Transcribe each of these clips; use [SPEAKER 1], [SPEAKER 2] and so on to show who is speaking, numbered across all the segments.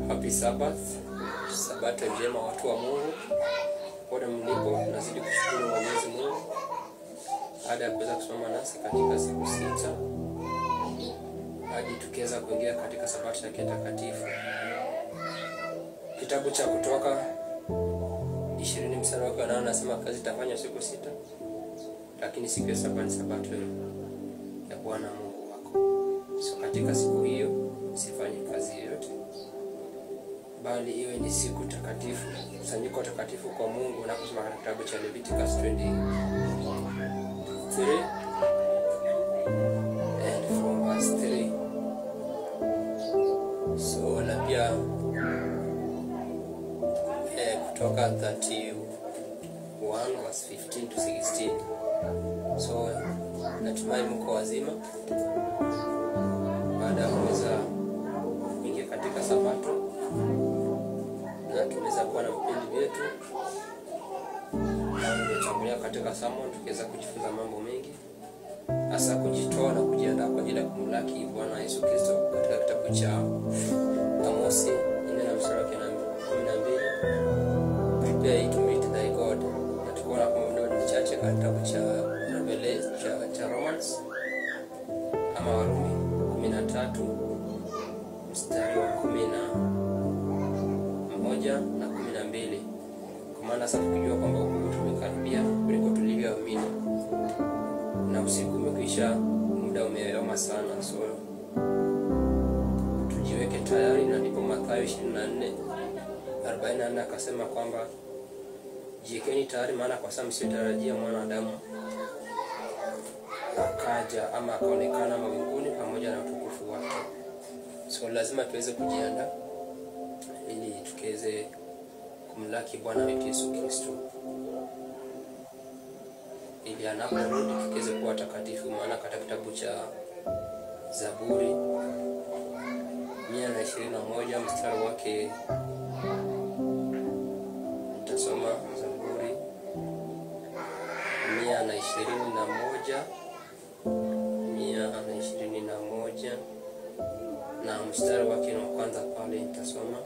[SPEAKER 1] Happy Sabbath, Sabato njema watu wa Mungu. Popote mlipo, nazidi kushukuru Mwenyezi Mungu baada ya kuweza kusimama nasi katika siku 6 hadi tukiweza kuingia katika Sabato yake takatifu. Kitabu cha Kutoka 20 mstari wa 8 anasema kazi itafanywa siku 6, lakini siku ya 7 ni Sabato ya Bwana Mungu wako. So katika siku hiyo usifanye kazi yoyote, bali iwe ni siku takatifu, kusanyiko takatifu kwa Mungu. Na kusoma katika kitabu cha Leviticus 23 and from verse 3. So na pia Kutoka 31 verse 15 to 16. So natumai mko wazima baada ya kuweza kuingia katika Sabato, na tumeweza kuwa na vipindi vyetu na tumetangulia katika sermon, tukiweza kujifunza mambo mengi, hasa kujitoa na kujiandaa kwa ajili ya kumlaki Bwana Yesu Kristo katika kitabu cha Amosi 4:12, prepare to meet thy God. Na tukaona kwamba ndio michache katika kitabu cha Revelation cha Romans ama Warumi 13 mstari wa 11 na 12. Kwa maana sasa tukijua kwamba hukumu tumekaribia kuliko tulivyoamini, na usiku umekwisha, muda umeyoyoma sana, so tujiweke tayari. Na ndipo Mathayo 24:44 akasema kwamba jiwekeni tayari, maana kwa saa msiyotarajia mwanadamu akaja ama akaonekana mawinguni pamoja na utukufu wake. So lazima tuweze kujiandaa ili tukiweze kumlaki Bwana wetu Yesu Kristo, ili anaporudi tukiweze kuwa takatifu. Maana katika kitabu cha Zaburi 121 mstari wake, nitasoma Zaburi 121 121 na mstari wake wa kwanza pale nitasoma: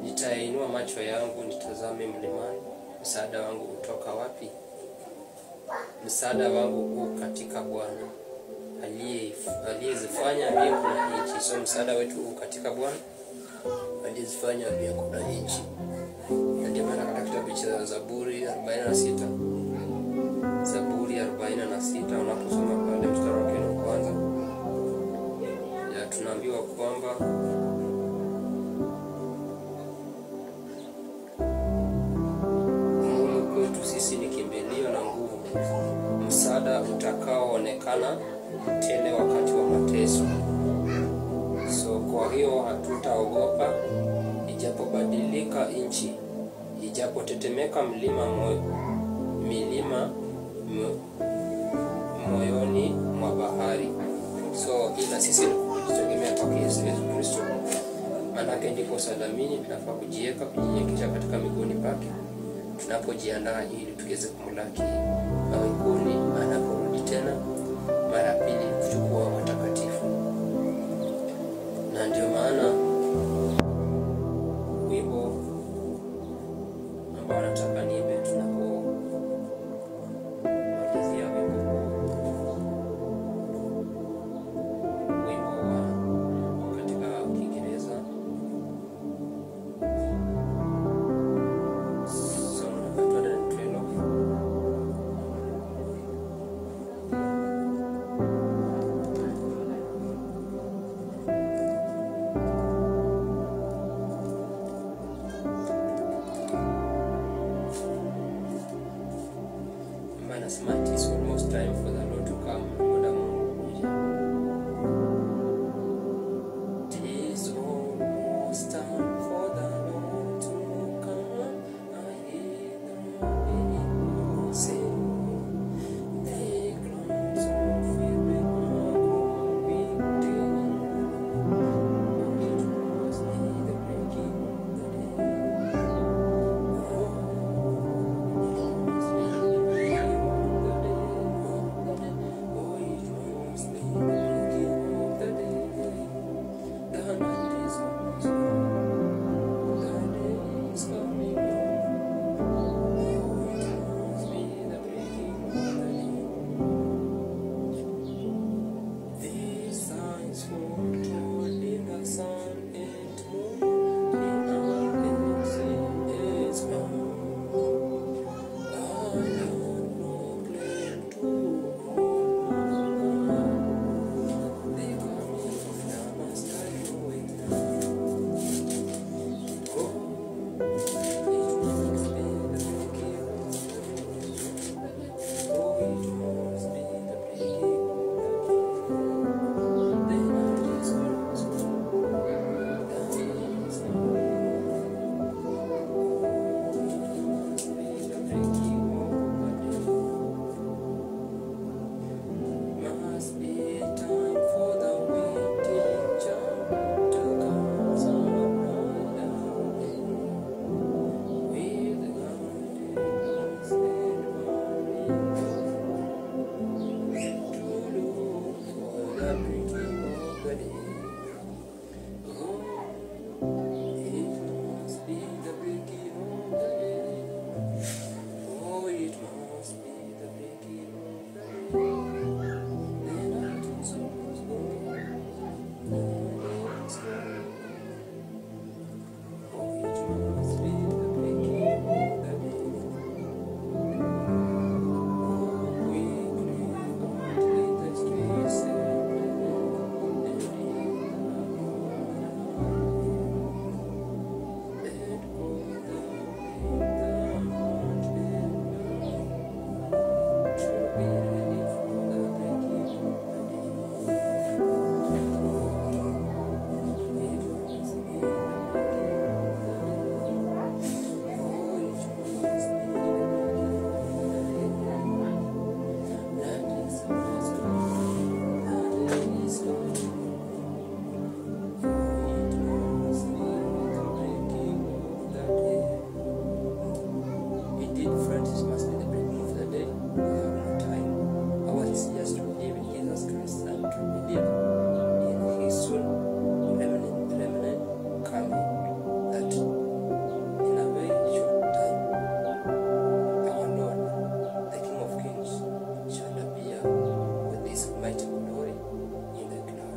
[SPEAKER 1] nitainua macho yangu nitazame mlimani, msaada wangu utoka wapi? Msaada wangu u katika Bwana aliyezifanya mbingu na nchi. So msaada wetu u katika Bwana aliyezifanya mbingu na nchi. Na ndio maana katika kitabu cha Zaburi 46, Zaburi 46 unaposoma pale mstari wake wa kwanza, ya tunaambiwa kwamba Mungu kwetu sisi ni kimbilio na nguvu, msaada utakaoonekana tele wakati wa mateso. So kwa hiyo hatutaogopa, ijapobadilika nchi, ijapotetemeka milima moyoni mwa bahari. So ila sisi ni kujitegemea kwa Yesu Kristo, manake ndipo salamini tunafaa kujiweka, kujinyenyekesha katika miguuni pake tunapojiandaa ili tuweze kumlaki mawinguni anaporudi tena mara pili kuchukua watakatifu. Na ndio maana wimbo ambao nataka niimbe tunapomalizia wimbo huu, wimbo wa katika Kiingereza Song number 212.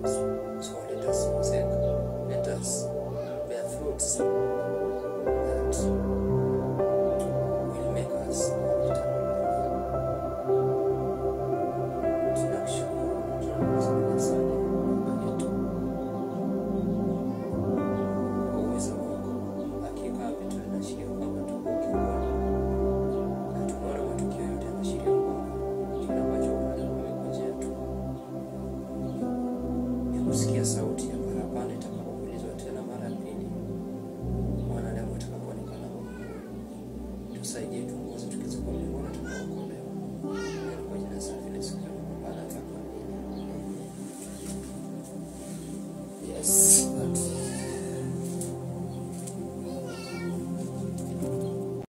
[SPEAKER 1] Yesu.